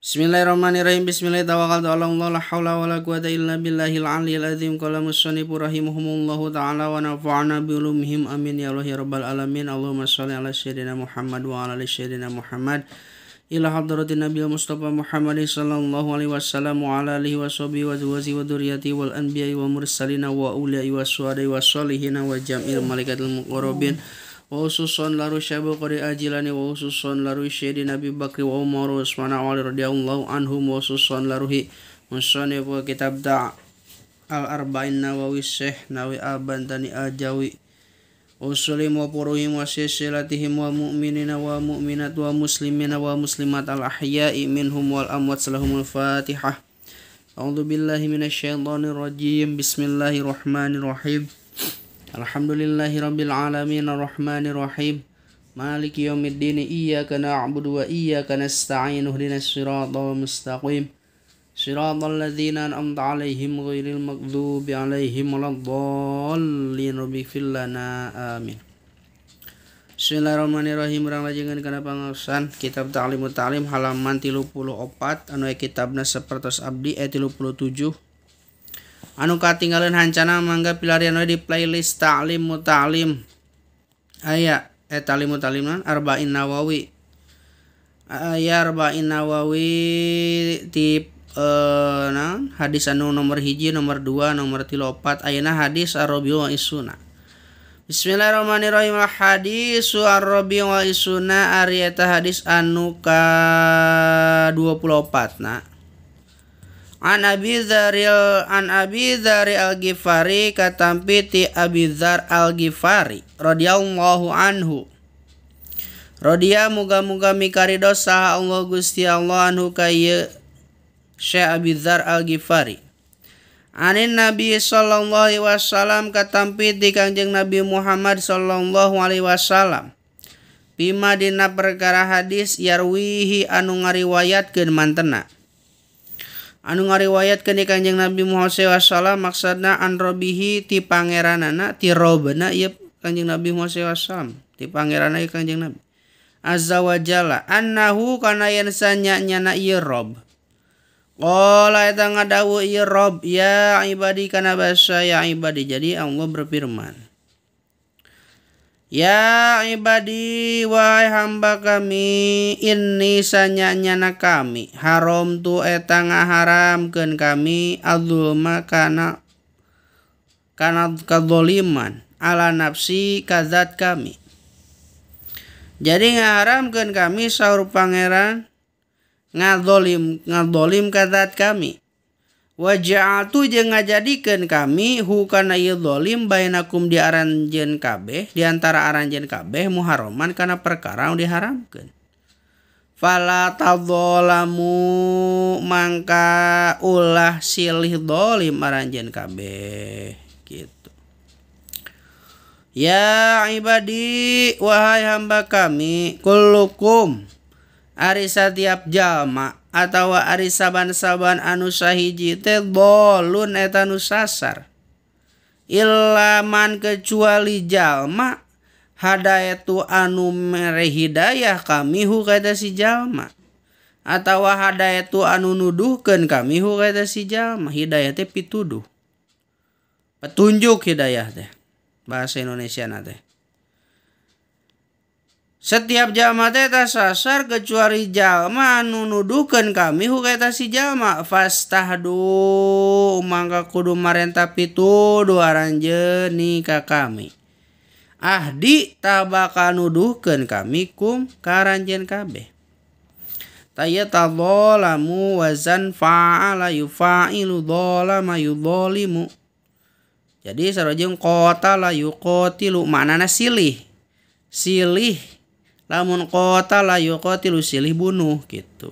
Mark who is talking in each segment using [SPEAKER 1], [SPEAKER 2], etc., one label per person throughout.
[SPEAKER 1] Bismillahirrahmanirrahim. Bismillahirrahmanirrahim. La haula wala quwata illa billahil aliyil azim. Qala musannif rahimahumullahu ta'ala wa nafa'ana bi ulumihim. Amin ya Allah ya rabbal alamin. Allahumma shalli ala sayyidina Muhammad wa ala ali sayyidina Muhammad. Ila hadratin Nabi Mustafa Muhammad sallallahu alaihi wasallam wa ala alihi washabihi wa azwajihi wa dzurriyyatihi wal anbiya'i wal mursalin wa awliya'i washuhada'i wassalihin wa jam'il malaikatil muqarrabin. Wa khususan laru syabu qari ajilani wa khususan laru syedi Nabi Bakri wa Umar wa Utsman wa Ali radhiyallahu anhum wa khususan laruhi musannif kitab da al arba'in Nawawi Syekh Nawawi Al-Bantani Al-Jawi usulim wa puruhim wa silsilatihim wa mu'minina wa mu'minat wa muslimina wa muslimat al ahya'i minhum wal amwat lahumul Fatihah. A'udzu billahi minasyaitonir rajim. Bismillahirrahmanirrahim. Alhamdulillahi rabbil alamin arrahmanir rahim maliki yaumiddin iyyaka na'budu wa iyyaka nasta'in ihdinas siratal mustaqim siratal ladzina an'amta 'alaihim ghairil maghdubi 'alaihim waladdallin rabbighfir lana amin. Bismillahirrahmanirrahim. Urang lajengan kana pangaosan kitab Ta'limut Ta'lim halaman 34 anu kitabna sapertos abdi 37. Anu katinggalan hancana mangga pilarian we di playlist Ta'lim Muta'lim. Aya Ta'lim Muta'lim naon Arba'in Nawawi. Aya Arba'in Nawawi ti naon hadis anu nomor 1, nomor 2, nomor 3, 4. Ayeuna hadis Ar-Rabi' wa Isuna. Bismillahirrahmanirrahim. Hadis Ar-Rabi' wa Isuna ari eta hadis anu ka 24 na. An Abi Dzar Al-Ghifari katampi ti Abi Dzar Al-Ghifari radhiyallahu anhu. Radhiya muga-muga mikarido saha Allah Gusti Allah anhu ka ieu Syekh Abi Dzar Al-Ghifari. Anin Nabi sallallahu alaihi wasallam katampi ti Kangjeng Nabi Muhammad sallallahu alaihi wasallam. Bima dina perkara hadis yarwihi anu ngariwayatkeun mantena. Anu ngariwayatkeun di Kanjeng Nabi Muhammad sallallahu alaihi wasallam maksudna an robihi ti pangeranana ti robna ieu Kanjeng Nabi Muhammad sallallahu alaihi wasallam ti pangeranana ieu Kanjeng Nabi azza wa jalla annahu kana yen sanya-nyana ieu rob qala eta ngadawuh ieu rob ya ibadi kana basa ya ibadi. Jadi Allah berfirman, ya ibadi wahai hamba kami, inni sanyanyana kami haram tu eta ngaharamkeun kami adzulma kana kadzaliman ala nafsi kazat kami. Jadi ngaharamkeun kami saur pangeran ngadolim kazat kami. Wa ja'altu jeung ngajadikeun kami hu kana ieu zalim bainakum di aranjeun kabeh di antara aranjeun kabeh muharraman kana perkara anu diharamkeun. Fala tadzalamu mangka ulah silih zalim aranjeun kabeh gitu. Ya ibadi wahai hamba kami kullukum ari satiap jalma atawa ari saban-saban anu sahiji teh dolun eta nu sasar ilaman kecuali jalma hadayatu anu mere hidayah kami hu ka eta si jalma atawa hadayatu anu nuduhkeun kami hu ka eta si jalma. Hidayah teh pituduh, petunjuk hidayah teh bahasa Indonesia na teh. Setiap jalma teh sasar kecuali jalma anu nuduhkeun kami hu ka eta si jalma. Fastahdu mangka kudu marenta pituduh aranjeun ka kami. Ahdi tah bakal nuduhkeun kami kum ka aranjeun kabeh. Taya tadzalamu wazan fa'ala yufa'ilu dzalama yudzalimu. Jadi sarojeng qatala yuqatilu maknana silih. Silih lamun qatala yuqatilu silih bunuh gitu.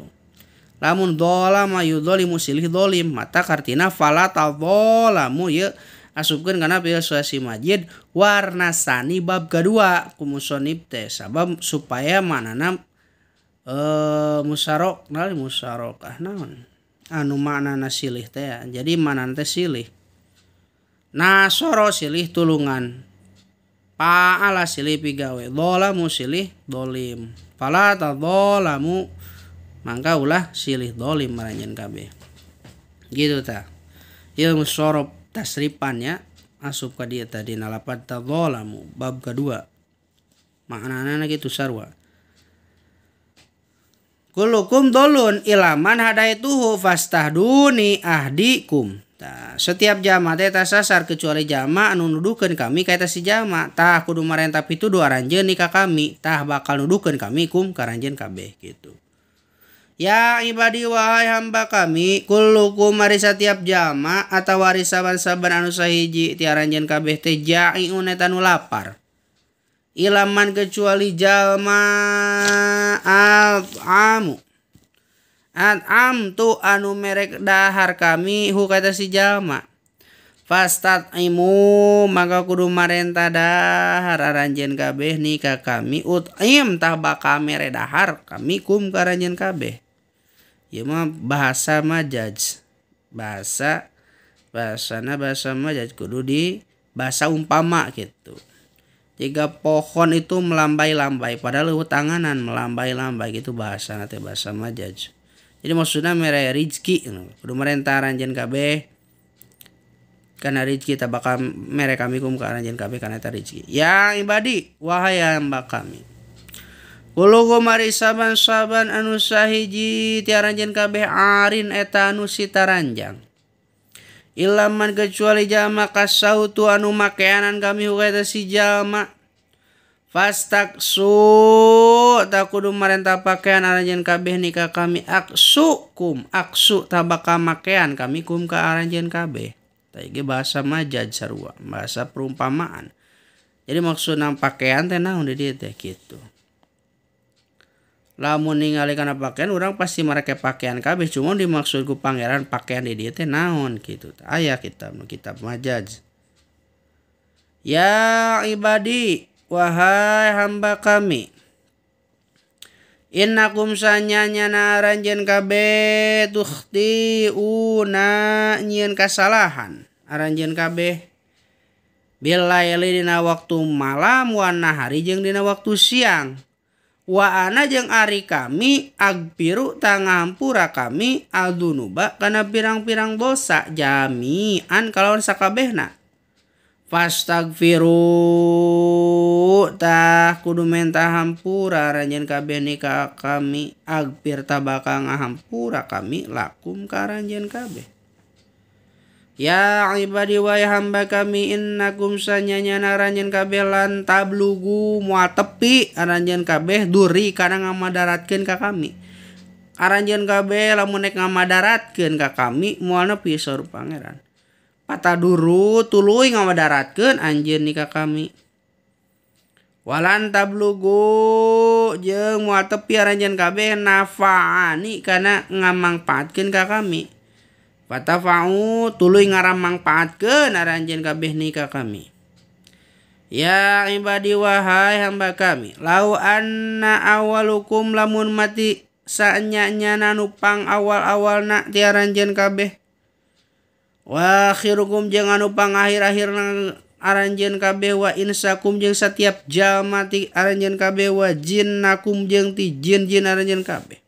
[SPEAKER 1] Lamun dzalama yudzalimu silih zalim mata kartina fala tadzalamu ieu asupkeun kana fi'il sulasi majid warna sani bab kedua ku musonib teh sabab supaya maknana musarok naon musarokah naon anu maknana silih teh. Jadi maknana teh silih. Nasoro silih tulungan. Fa'ala silih pigawe, dzalamu silih dolim. Fala tadzalamu Mangka ulah silih dolim aranjeun kabeh. Gitu tah. Ilmu sorof tasripannya asup ka dieu tadi nalapat tadzalamu bab kedua. Maknana kitu sarua. Kullukum dolun ilaman hadaituhu fastahduni ahdikum. Tah, setiap jama teh tasasar kecuali jama anu nuduhkeun kami ka eta si jama. Tah kudu marentah pituduh aranjeun ni ka kami. Tah bakal nuduhkeun kami kum ka aranjeun kabeh gitu. Ya ibadi wahai hamba kami, kullukum ari setiap jama atawa ari saban-saban anu sahiji ti aranjeun kabeh teh ja'iun eta nu lapar. Ilaman kecuali jalma al-amu. An'am tu anu merek dahar kami hu kata si jalma. Fastat'imu maka kudu marenta dahar aranjeun kabeh ni ka kami ut'im tah bakal mere dahar kami kum ka aranjeun kabeh. Ieu mah bahasa majaz. Bahasana bahasa majaz kudu di bahasa umpama gitu. Tiga pohon itu melambai-lambai padahal leuweuh tanganan melambai-lambai gitu bahasana teh bahasa majaz. Jadi maksudna mere rizki kudu marenta aranjeun kabeh kana rizki tah bakal mere kami kum ka aranjeun kabeh kana eta rizki. Ya ibadi wahai hamba kami. Kullukum ari saban-saban anu sahiji ti aranjeun kabeh arin eta anu sitaranjang. Ilaman kecuali jalma kasautu anu makeanan kami hukaita si jalma. Fastaksu tak kudu marenta pakaian aranjeun kabeh nikah kami aksukum aksu tabaka makean kami kum ka aranjeun kabeh. Tah ieu bahasa majaz sarua, bahasa perumpamaan. Jadi maksudna pakaian teh naon di dieu teh kitu. Lamun ningali kana pakaian urang pasti marake pakaian kabeh, cuma dimaksud ku pangeran pakaian di dieu teh naon kitu. Aya kitab kitab majaz. Ya ibadi wahai hamba kami, innakum sanyanyana aranjeun kabeh tukhtiuna nyieun kasalahan aranjeun kabeh bilaili dina waktu malam wa nahari jeung dina waktu siang. Wa ana jeung ari kami agpiru tangampura kami aldunuba kana pirang-pirang dosa jami'an kalawan sakabehna. Fastagfiru tah kudu menta hampura aranjeun kabeh ni ka kami agpir tabaka ngahampura kami lakum ka aranjeun kabeh. Ya ibadi wa hamba kami innakum sanyanyana aranjeun kabeh lan tablugu moal tepi aranjeun kabeh duri kana ngamadaratkeun ka kami. Aranjeun kabeh lamun nek ngamadaratkeun ka kami moal nepi saur pangeran. Pataduru tuluy ngamadaratkeun anjeun ni ka kami. Walan tablugu jeung moal tepi aranjeun kabeh nafaani kana ngamangpaatkeun ka kami. Fatafa'u tuluy ngaramangpaatkeun aranjeun kabeh ni ka kami. Ya ibadi wahai hamba kami, lau anna awalukum lamun mati saanya-nyana nu pang awal-awalna ti aranjeun kabeh. Wa akhirukum jeung anu pang akhir-akhirna aranjeun kabeh wa insakum jeung setiap jalma ti aranjeun kabeh wa jinnakum jeung ti jin-jin aranjeun kabeh.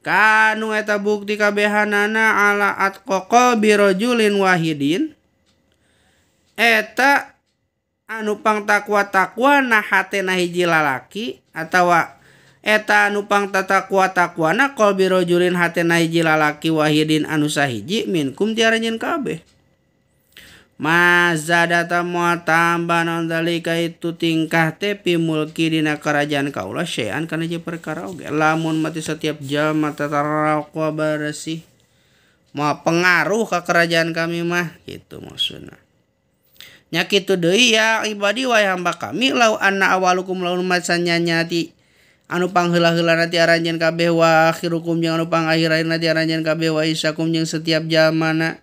[SPEAKER 1] Kanu eta bukti kabehanana ala atqaqa birajulin wahidin eta anu pang takwa-takwa na hatena hiji lalaki atawa eta anu pang takwa-takwana qalbi rajulin hatena hiji lalaki wahidin anu sahiji minkum ti aranjeun kabeh. Mazadata moal tambah naon dalika itu tingkah teh pi mulki dina kerajaan kaula syai'an kana jeung perkara oge. Lamun mati setiap jalma tataraqwa bersih moal pengaruh ka kerajaan kami mah gitu maksudna. Nya kitu deui ya ibadi wa hamba kami lau anna awalukum lamun masanyanya ti anu pangheula-heulana ti aranjeun kabeh wa akhirukum jeung anu pangakhir-akhirna ti aranjeun kabeh wa isakum jeung setiap jalmana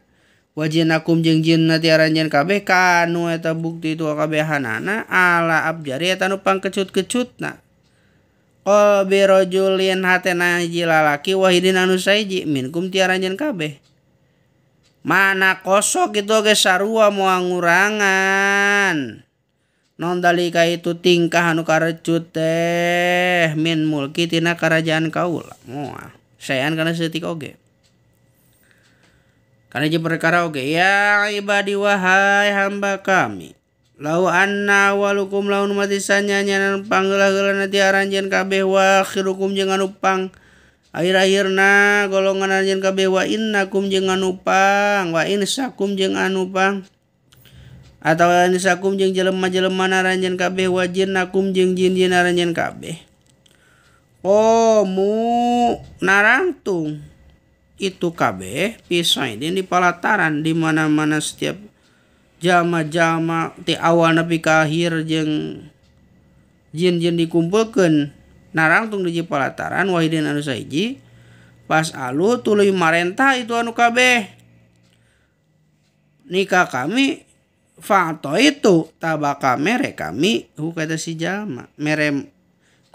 [SPEAKER 1] wajinakum jeung jinna ti aranjeun kabeh kanu eta bukti itu kabehanana ala abjari eta nu pangkecut-kecutna qalbi rajulin hatena hiji lalaki wahidin anu sahiji minkum ti aranjeun kabeh. Mana kosok itu ge sarua moal ngurangan non dalika itu tingkah anu karecut teh min mulki tina karajaan kaula moal. Sayan kana saeutik oge. Kana hiji perkara oge ya ibadi wahai hamba kami. Lau anna walukum laun mati sanyanya panggelah-geulana ti aranjeun kabeh wa akhirukum jeung anu pang akhir-akhirna golongan anjeun kabeh wa innakum jeung anu pang wa insakum jeung anu pang atawa insakum jeung jelema-jelema aranjeun kabeh wa jinnakum jeung jin-jin aranjeun kabeh. Komu narangtung itu kabeh pisaidin di palataran di mana-mana setiap jalma-jalma ti awal nepi ka akhir jeung jin-jin dikumpulkeun narangtung di palataran wahidin anu sahiji pas alu tuluy marentah itu anu kabeh nikah kami fa'to itu tabaka mere kami hukata si jalma mere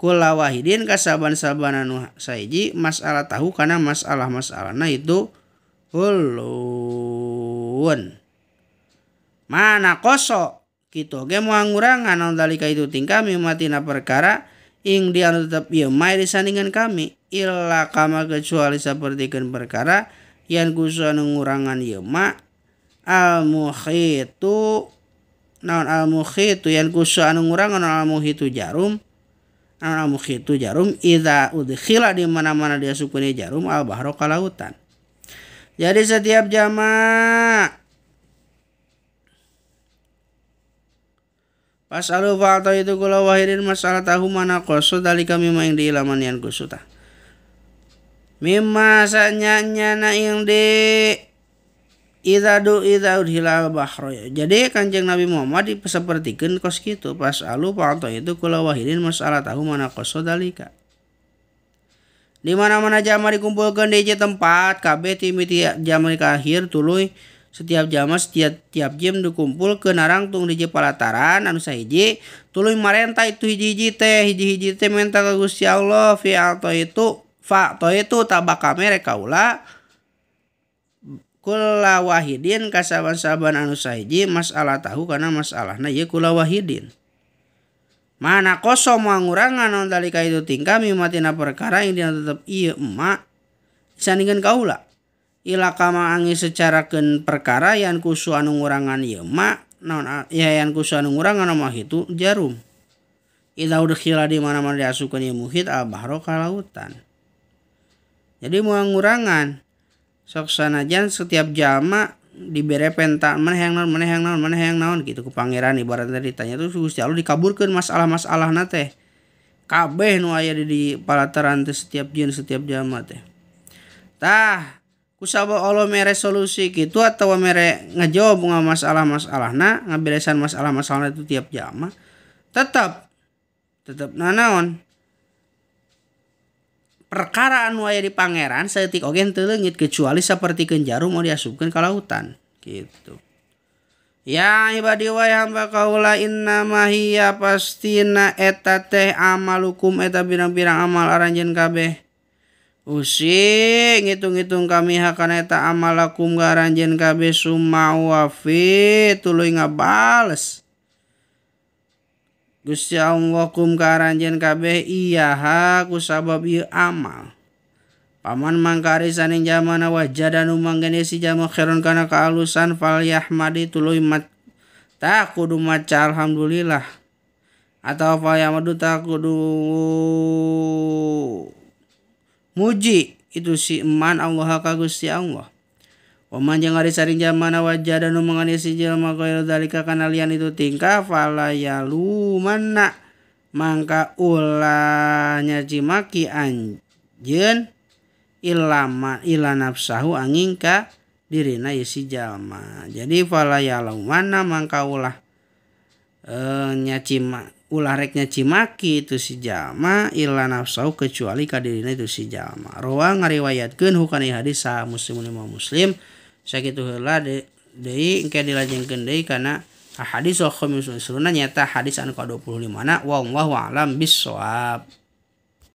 [SPEAKER 1] kula wahidin kasaban-saban anu sahiji masalah tahu kana masalah-masalahna itu hulun mana koso kitu ge moal ngurangan naon dalika itu tingkah mimatina perkara ing dia anu tetep ieu mah disandingan kami illa kama kecuali sapertikeun perkara yan kusu anu ngurangan ieu mah al muhitu naon al muhitu yan kusu anu ngurangan al muhitu jarum al muhitu jarum idza udkhila di mana-mana dia sukune jarum al bahro ka lautan. Jadi setiap jamak pasalu fa'ta itu kula wahirin masalah tahu mana koso dalika mimma ing diilaman yan kusuta mimma sanyanya na ing di idza du idza udhilal bahro. Jadi Kanjeng Nabi Muhammad disepertikeun kos kitu pasalu fa'ta itu kula wahirin masalah tahu mana koso dalika di mana-mana jama dikumpulkeun di hiji tempat kabeh ti jama ka akhir tuluy setiap jama setiap tiap jam dikumpul ke narangtung di palataran anu sahiji tuluy marenta itu hiji-hiji teh hiji-hiji teh menta ka Gusti Allah fi alto itu fa to itu tabaka mere kaula kula wahidin kasaban-saban anu sahiji masalah tahu kana masalahna ieu kula wahidin mana kosong mangurangan naon dalika itu tingkah mimatina perkara yang dina tetep ieu emak disandingkeun kaula ila kama angin secara ken perkara yang kusu anu ngurangan ieu ma naon ya yang kusu anu ngurangan mah itu jarum idza udkhila di mana-mana diasupkeun ieu muhit al bahro ka lautan. Jadi moal ngurangan sok sanajan setiap jalma dibere penta maneh hayang naon maneh hayang naon maneh hayang naon gitu ku pangeran ibaratna ditanya tuh Gusti Allah dikaburkeun masalah-masalahna teh kabeh nu aya di palataran teh setiap jin setiap jalma teh. Tah kusabab Allah mere solusi gitu atau mere ngejawab masalah-masalahna ngaberesan masalah-masalahna itu tiap jalma tetap nanaon perkara anu aya di pangeran saeutik oge henteu leungit kecuali sapertikeun jarum mau diasupkeun ka lautan gitu. Ya ibadi wa hamba kaula inna ma hiya pastina eta teh amalukum eta pirang-pirang amal aranjeun kabeh. Using ngitung-ngitung kami hakana eta amalakum ka aranjeun kabeh summa wafi tuluy ngabales Gusti Allah kum ka aranjeun kabeh iyaha kusabab ieu amal. Paman mangkari saning jamana wajada nu manggene si jama khairon kana kaalusan fal yahmadi tuluy mat ta kudu maca alhamdulillah atau fal yahmadu ta kudu muji itu si eman Allah ka Gusti Allah. Waman jeung ari saring jamana wajada nu mangane si jelema ghairu dzalika kana lian itu tingkah fala yalumanna mangka ulah nyaci maki anjeun ilama ila nafsahu angin ka dirina ieu si jalma. Jadi fala yalumanna mangka ulah nyaci ulah rek nyaci maki itu si jalma illa nafsahu kecuali ka dirina itu si jalma. Rawa ngariwayatkeun hukana hadis sa Muslimun Imam Muslim. Sakitu heula deui engke dilajengkeun deui kana hadis khamis sunna nyata hadis anu ka-25 na wallahu a'lam bissawab.